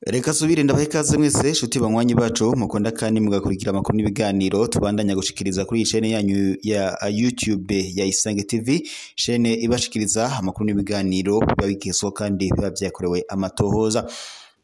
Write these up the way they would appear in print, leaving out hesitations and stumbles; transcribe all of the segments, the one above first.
Reka subire ndabahe ikaze mwese shuti banywanyi bacu mukunda kandi mugakurikira amakuru n'ibiganiro tubandanya gushikiriza kuri iyi chaîne yanyu ya YouTube ya Isange TV, chaîne ibashikiriza amakuru n'ibiganiro biba bikeswa kandi biba vyakorewe amatohoza.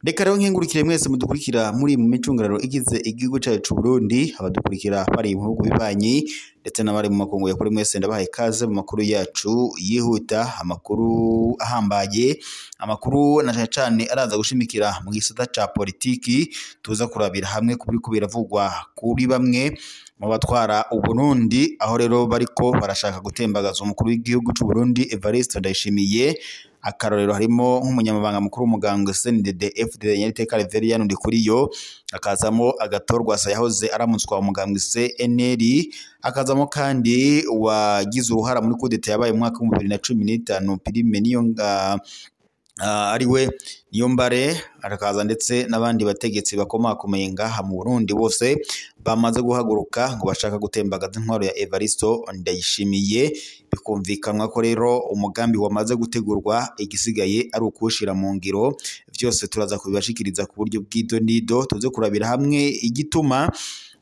Reka rero nkengurukire mwese mudukurikira muri mu micungararo igize igihugu cacu Burundi, abadukurikira bari mu bihugu bibanyi ndetse n'abari mu makungu ya kuri, mwese ndabahaye ikaze mu makuru yacu yihuta, amakuru ahambaye, amakuru na cane cane araza gushimikira mu gisata ca politiki, tuza kurabira hamwe kubiriko biravugwa kuri bamwe mu batwara Uburundi, aho rero bariko barashaka gutembagaza umukuru w'igihugu c'u Burundi Evariste Ndayishimiye. Akarorero harimo nk'umunyamabanga mukuru w'umugambwe CNDD FDD Nyariteka Reverien Ndikuriyo, akazamo Agathon yahoze aramutswa umugambwe CNL, akazamo kandi wagize uruhara muri kudeta yabaye mu mwaka wa 2015 Prime Niyonga ariwe Niyombare, arakaza ndetse n'abandi bategetsi bakomakomeye ngaha mu Burundi bose bamaze guhaguruka ngo bashaka gutembagaza intwaro ya Evariste Ndayishimiye. Bikumvikanwa ko rero umugambi wamaze gutegurwa, igisigaye ari ukuwushira mu ngiro. Vyose turaza kubibashikiriza ku buryo bw'idonido, tuze kurabira hamwe igituma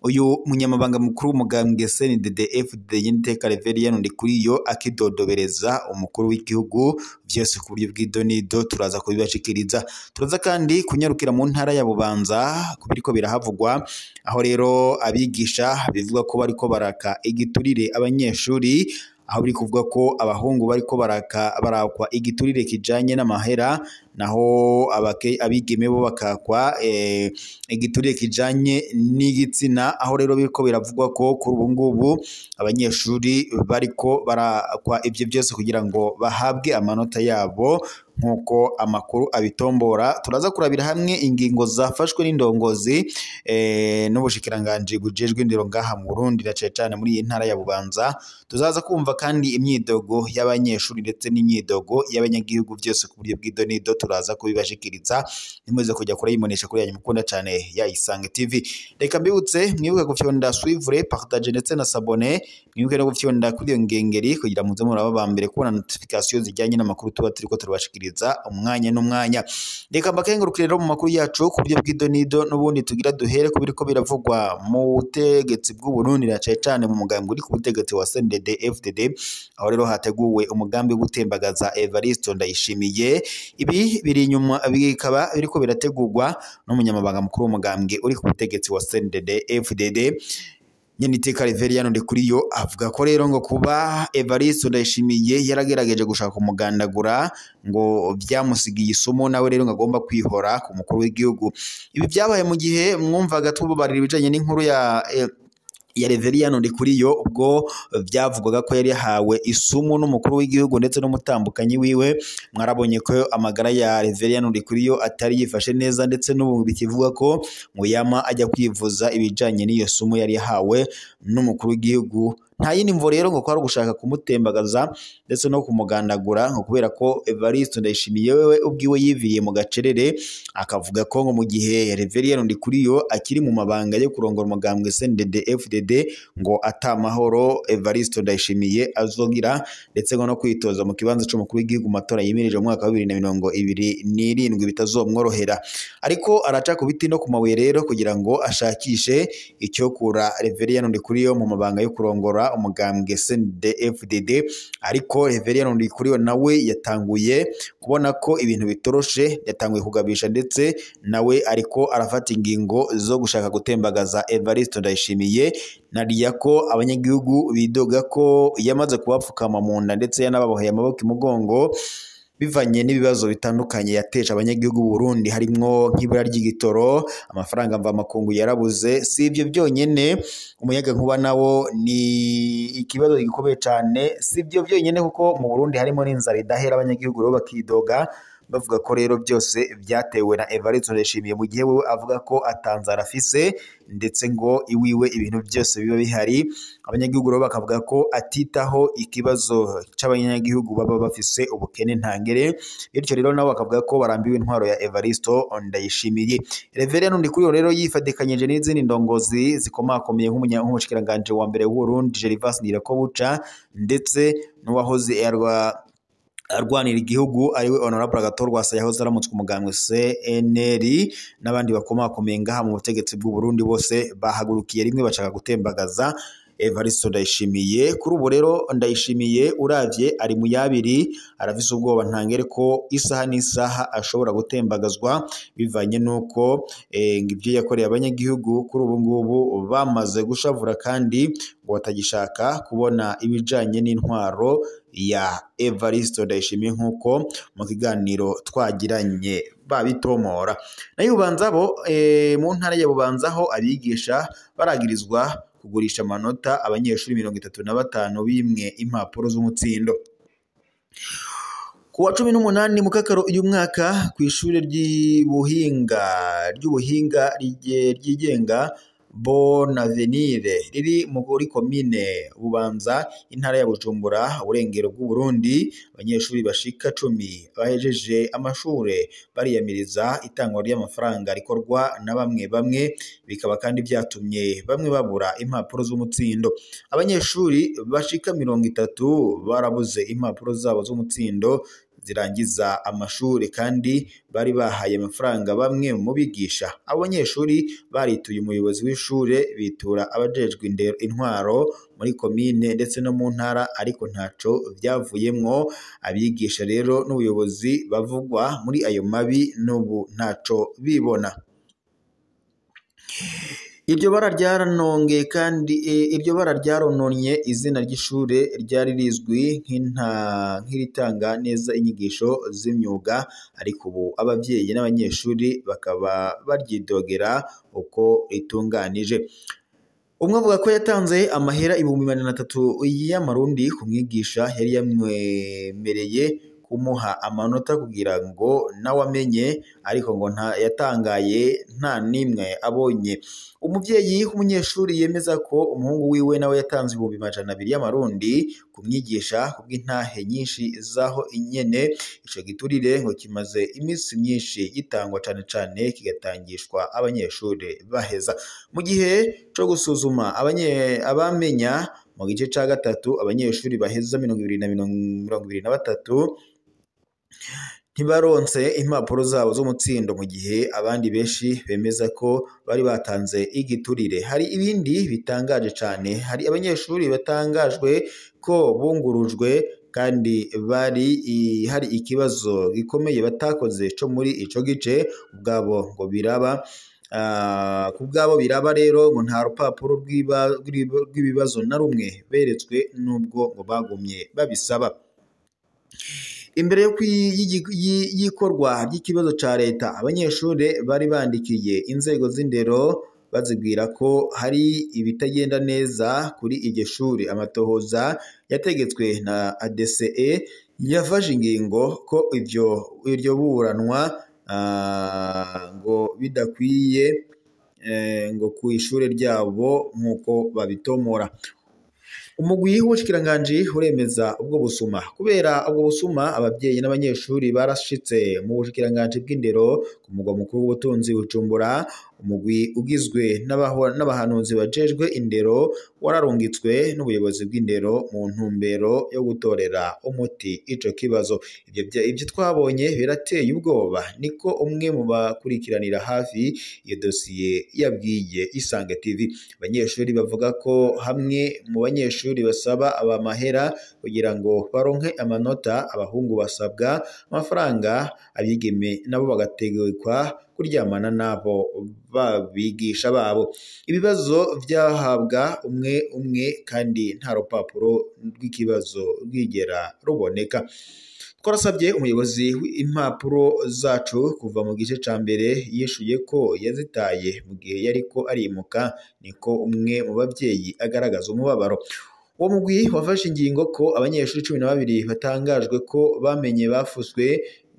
uyu munyamabanga mukuru w'umugambwe CNDD FDD Nyariteka Reverien Ndikuriyo akidodobereza umukuru w'igihugu. Vyose ku buryo bw'idonido turaza kubibashikiriza. Turaza kandi kunyarukira mu ntara ya Bubanza kubiriko birahavugwa, aho rero abigisha bivuga ko bariko baraka igiturire abanyeshuri, aho biri kuvuga ko abahungu bariko barakwa igiturire kijanye n'amahera, naho abigeme bo bakakwa igiturire kijanye n'igitsina. Aho rero biriko biravugwa ko kuri ubu ngubu abanyeshuri bariko barakwa ivyo byose kugira ngo bahabwe amanota yabo nk'uko amakuru abitombora. Turaza kurabira hamwe ingingo zafashwe n'indongozi n'ubushikiranganji bujejwe indero ngaha mu Burundi na cane cane muri iyi ntara ya Bubanza. Tuzaza kumva kandi imyidogo y'abanyeshuri ndetse n'imyidogo y'abanyagihugu, byose ku buryo bw'idonido turaza kubibashikiriza. Ntimuze kujya kure yimonesha kuri yanyu mukunda cane ya Isange TV. Reka mbibutse mwibuke gufyonda suivre, partage ndetse na s'abonner, mwibuke no gufyonda kuri iyo ngengeri kugira muze muraba ba mbere kubona notification zijyanye n'amakuru tuba turiko turabashikiriza umwanya n'umwanya. Reka mbakengurukire rero mu makuru yacu ku buryo bw'idonido, n'ubundi tugira duhere ku biriko biravugwa mu butegetsi bw'u Burundi na cane cane mu mugambi uri ku butegetsi wa CNDD FDD, aho rero hateguwe umugambi wo gutembagaza Evariste Ndayishimiye. Ibi biri inyuma bikaba biriko birategurwa n'umunyamabanga mukuru w'umugambwe uri ku butegetsi wa CNDD FDD Nyariteka Reverien Ndikuriyo. Avuga ko rero ngo kuba Evariste Ndayishimiye yaragerageje gushaka kumugandagura ngo byamusigiye isomo, nawe rero ngo agomba kwihora ku mukuru w'igihugu. Ibi byabaye mu gihe mwumvaga tubabarira ibijanye n'inkuru ya Reverien Ndikuriyo, ubwo byavugwaga ko yari yahawe isumu n'umukuru w'igihugu ndetse n'umutambukanyi wiwe. Mwarabonye ko amagara ya Reverien Ndikuriyo atari yifashe neza, ndetse n'ubu bikivuga ko ngo yama ajya kwivuza ibijanye n'iyo sumu yari yahawe n'umukuru w'igihugu. Nta yindi mvo rero ngo kwari ugushaka kumutembagaza ndetse no kumugandagura, ngo kubera ko Evariste Ndayishimiye wewe ubwiwe yiviriye mu gacerere, akavuga ko ngo mu gihe Reverien Ndikuriyo akiri mu mabanga yo kurongora umugambwe CNDD FDD ngo atamahoro Evariste Ndayishimiye azogira, ndetse ngo no kwitoza mu kibanza c'umukuru w'igihugu mu matora yimirije mu mwaka wa 2027 bitazomworohera. Ariko araca ku biti no ku mabuye rero kugira ngo ashakishe icyo kura Reverien Ndikuriyo mu mabanga yo kurongora umugambwe CNDD FDD. Ariko Reverien Ndikuriyo nawe yatanguye kubona ko ibintu bitoroshe, yatanguye kugabisha ndetse nawe ariko arafata ingingo zo gushaka gutembagaza Evariste Ndayishimiye. Nariya ko abanyagihugu bidoga ko yamaze kubapfukama mu nda ndetse yanababoheye amaboko imugongo bivanye n'ibibazo bitandukanye yateje abanyagihugu b'u Burundi, harimwo nk'ibura ry'igitoro, amafaranga mvamakungu yarabuze. Si ibyo byonyene, umuyaga nkuba nawo ni ikibazo gikomeye cane. Si ibyo byonyene kuko mu Burundi harimo n'inzara idahera, abanyagihugu rero bakidoga Bavuga ko rero byose byatewe na Evariste Ndayishimiye, mu gihe wewe avuga ko atanzara afise ndetse ngo iwiwe ibintu byose biba bihari. Abanyagihugu rero bakavuga ko atitaho ikibazo c'abanyagihugu baba bafise ubukene ntangere, bityo rero nabo bakavuga ko barambiwe intwaro ya Evariste Ndayishimiye. Reverend Ndikuriyo rero yifatikanyije n'izindi ndongozi zikomakomeye nk'umushikiranganje wa mbere w'Uburundi Gervais Ndirakobuca, ndetse n'uwahoze arwanira igihugu ariwe Honorable Agathon Rwasa yahoze aramutswe umugambwe CNL, n'abandi bakomakomeye ngaha mu butegetsi bw'u Burundi bose bahagurukiye rimwe bashaka gutembagaza Evariste Ndayishimiye. Kuri ubu rero Ndayishimiye uravye ari mu yabiri, arafise ubwoba ntangere ko isaha n'isaha ashobora gutembagazwa, bivanye nuko ngo ivyo yakoreye abanyagihugu kuri ubu ngubu bamaze gushavura, kandi ngo batagishaka kubona ibijanye n'intwaro ya Evariste Ndayishimiye, nk'uko mu kiganiro twagiranye babitomora. Nayo Bubanza bo mu ntara ya Bubanza ho abigisha baragirizwa kugurisha amanota abanyeshuri 35 bimwe impapuro z'umutsindo. Ku wa 18 Mukakaro uyu mwaka, ku ishure ry'ubuhinga ryigenga Bonavenire riri muri komine Bubanza, intara ya Bujumbura, uburengero bw'u Burundi, abanyeshuri bashika 10 bahejeje amashure bariyamiriza itangwa ry'amafaranga rikorwa na bamwe bamwe, bikaba kandi byatumye bamwe babura impapuro z'umutsindo. Abanyeshuri bashika 30 barabuze impapuro zabo z'umutsindo zirangiza amashuri, kandi bari bahaye amafaranga bamwe mu bigisha. Abo banyeshuri barituye umuyobozi w'ishure, bitura abajejwe intwaro muri komine ndetse no mu ntara, ariko ntaco vyavuyemwo. Abigisha rero n'ubuyobozi bavugwa muri ayo mabi n'ubu ntaco bibona. Iryo bara ryaranonge kandi iryo bara ryarononye izina ry'ishure ryari rizwi nk'iritanga neza inyigisho z'imyuga, ariko ubu abavyeyi n'abanyeshuri bakaba baryidogera uko ritunganije. Umwe avuga ko yatanze amahera 300,000 y'amarundi ku mwigisha yari yamwemereye kumuha amanota kugira ngo nawe amenye, ariko ngo yatangaye nta nimwe abonye. Umuvyeyi w'umunyeshuri yemeza ko umuhungu wiwe nawe yatanze 200,000 y'amarundi ku mwigisha kubw'intahe nyinshi zaho inyene. Ico giturire ngo kimaze iminsi myinshi gitangwa, cane cane kigatangishwa abanyeshuri baheza. Mu gihe co gusuzuma abamenya mu gice ca gatatu, abanyeshuri baheza 23 ntibaronse impapuro zabo z'umutsindo, mu gihe abandi benshi bemeza ko bari batanze igiturire. Hari ibindi bitangaje cane, hari abanyeshuri batangajwe ko bungurujwe kandi bari hari ikibazo gikomeye batakoze co muri ico gice ubwabo ngo biraba. Kubwabo biraba rero ngo nta rupapuro rw'ibibazo na rumwe beretswe, nubwo ngo bagumye babisaba. Imbere yo y'ikorwa ry'ikibazo ca leta, abanyeshuri bari bandikiye inzego z'indero bazibwira ko hari ibitagenda neza kuri iryo shuri. Amatohoza yategetswe na ADCE yafashe ingingo ko iryo buranwa ngo bidakwiye ngo ku ishure ryabo nk'uko babitomora. Umugwi w'ubushikiranganji uremeza ubwo busuma. Kubera ubwo busuma, abavyeyi n'abanyeshuri barashitse mu bushikiranganji bw'indero ku mugwa mukuru w'ubutunzi Bujumbura. Umugwi ugizwe n'abahanuzi bajejwe indero wararungitswe n'ubuyobozi bw'indero mu ntumbero yo gutorera umuti ico kibazo. Ivyo twabonye birateye ubwoba, niko umwe mu bakurikiranira hafi iyo dosiye yabwiye Isange TV. Abanyeshuri bavuga ko hamwe mu banyeshuri basaba abamahera kugira ngo baronke amanota, abahungu basabwa amafaranga, abigeme nabo bagategekwa kuryamana nabo babigisha babo. Ibibazo vyahabwa umwe umwe kandi nta rupapuro rw'ikibazo rwigera ruboneka. Twarasabye umuyobozi w'impapuro zacu kuva mu gice ca mbere, yishuye ko yazitaye mu gihe yariko arimuka, niko umwe mu bavyeyi agaragaza umubabaro. Uwo mugwi wafashe ingingo ko abanyeshuri 12 batangajwe ko bamenye bafuswe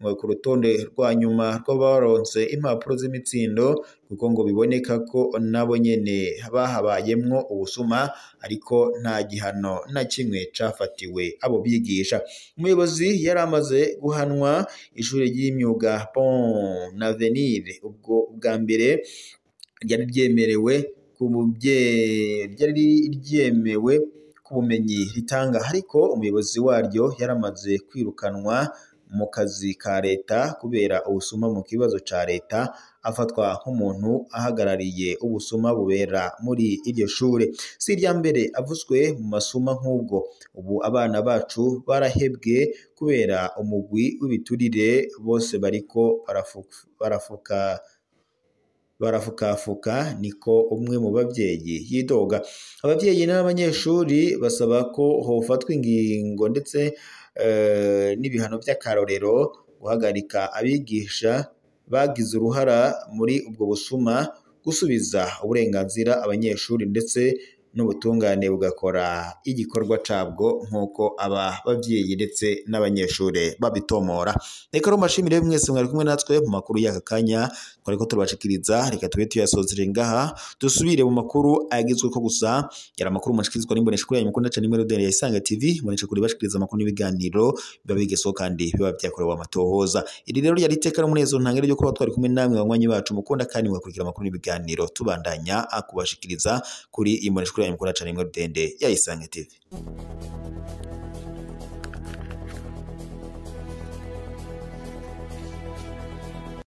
ku rutonde rwa nyuma rw'abaronse impapuro z'imitsindo, kuko ngo biboneka ko nabo nyene bahabayemwo ubusuma, ariko nta gihano na kimwe cafatiwe abo bigisha. Umuyobozi yari amaze guhanwa ishure ry'imyuga Bon Avenir ubwo bwa mbere ryari ryemerewe ryari ryemewe ku bumenyi ritanga, ariko umuyobozi waryo yaramaze kwirukanwa mu kazi ka leta kubera ubusuma mu kibazo ca leta, afatwa nk'umuntu ahagarariye ubusuma bubera muri iryo shure. Si irya mbere avuzwe mu masuma nk'ubwo. Ubu abana bacu barahebwe kubera umugwi w'ibiturire, bose bariko barafuka barafukafuka, niko umwe mu bavyeyi yidoga. Abavyeyi n'abanyeshuri basaba ko hofatwa ingingo ndetse n'ibihano vy'akarorero, guhagarika abigisha bagize uruhara muri ubwo busuma, gusubiza uburenganzira abanyeshuri, ndetse n'ubutungane bugakora igikorwa cabwo, nk'uko aba bavyeyi ndetse n'abanyeshure babitomora. Reka rero mbashimire mwese mwari kumwe natwe mu makuru y'aka kanya twariko turabashikiriza. Reka tube tuyasozere ngaha, dusubire mu makuru agezweko gusa. Yari amakuru mushikirizwa n'imboneshakure yanyu mukunda cane imwe rudende ya Isange TV, imboneshakure ibashikiriza amakuru n'ibiganiro biba bigezweho kandi biba vyakorewe amatohoza. Iri rero ryari iteka n'umunezero ntangere ryo kuba twari kumwe namwe banywanyi bacu mukunda kandi mugakurikira amakuru n'ibiganiro tubandanya kubashikiriza kuri imboneshakure yanyu mukunda cane imwe rudende ya Isange TV.